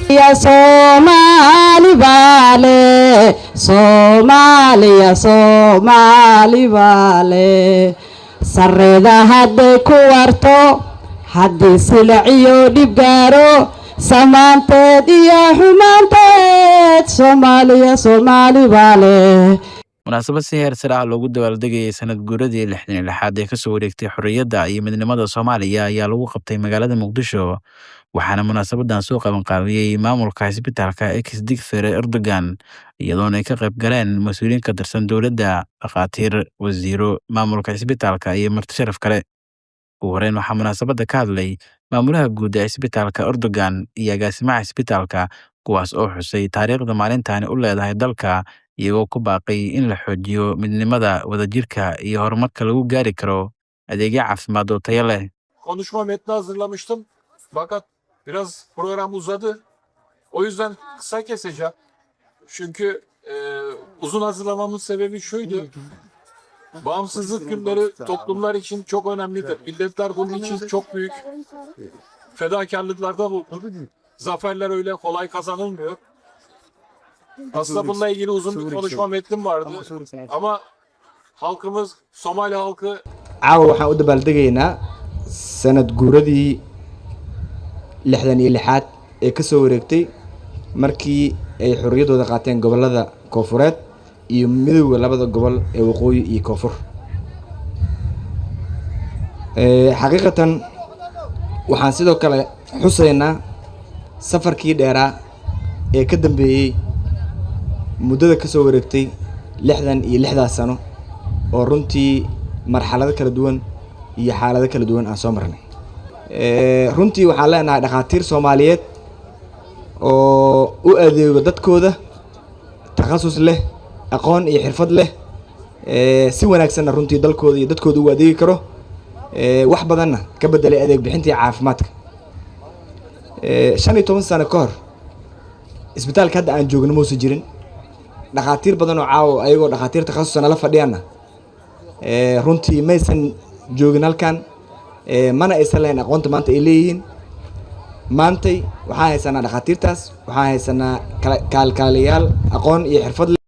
Soomaali baa leh, Soomaaliya, Soomaali baa leh. Sarreeda hadday ku warto, haddii silac iyo dhib gaaro, samaanteed iyo xumaanteed, Soomaaliya, Soomaali baa leh. Munaasabad si heer sare ah loogu dabaaldegayay sanad guuradii 66aad ee kasoo wareegtay xorriyadda iyo midnimada Soomaaliya ayaa lagu qabtay magaalada Muqdisho, waxaana munaasabadan soo qabanqaabiyey maamulka isbitaalka Ex Digfer Erdogan, iyadoona ay ka qayb galeen mas-uuliyiin ka tirsan dowladda, dhakhaatiir, wasiiro, maamulka isbitaalka iyo marti sharaf kale. Ugu horeyn, waxaa munaasabadda ka hadlay maamulaha guud ee isbitaalka Erdogan iyo agaasimaha isbitaalka, kuwaas oo xusay taariikhda maalintani u leedahay dalka, iyagoo ku baaqay in la xoojiyo midnimada, wadajirka iyo horumarka lagu gaari karo adeegyo caafimaad oo tayo leh. Konuşma metni hazırlamıştım. Fakat biraz program uzadı. O yüzden kısa keseceğim. Çünkü uzun hazırlamamın sebebi şuydu. Bağımsızlık günleri toplumlar için çok önemlidir. Milletler bunun için çok büyük fedakarlıklarda bulunur. Zaferler öyle kolay kazanılmıyor. Aslında bununla ilgili uzun bir konuşma metnim vardı. Ama halkımız, Somali halkı Caawa waxaan u dabaaldegaynaa sanad guuradii 66aad ee kasoo wareegtay markii ay xorriyaddooda qaateen gobollada koonfureed iyo midowda labada gobol ee waqooyi iyo koonfur. Xaqiiqatan waxaan sidoo kale xusaynaa safarkii dheeraa ee ka dambeeyey muddada kasoo wareegtay 66daas sano, oo runtii marxalado kala duwan iyo xaalado kala duwan aan soo marnay. Runtii waxaan leenahay dhakhaatiir Soomaaliyeed oo u adeego dadkooda, takhasus leh, aqoon iyo xirfad leh, si wanaagsanna runtii dalkooda iyo dadkooda ugu adeegi karo, wax badanna ka bedelay adeeg bixintii caafimaadka. 15 sano ka hor isbitaalka hadda aan joogno muusan jirin. Dhakhaatiir badan oo caawa ayagoo dhakhaatiir takhasusa nala fadhiyaanna runtii maysan joogin halkan, mana aysan lahayn aqoonta maanta ay leeyihiin. Maantay waxaan haysanaa dhakhaatiirtaas, waxaan haysanaa kaalkaaliyaal aqoon iyo xirfad leh.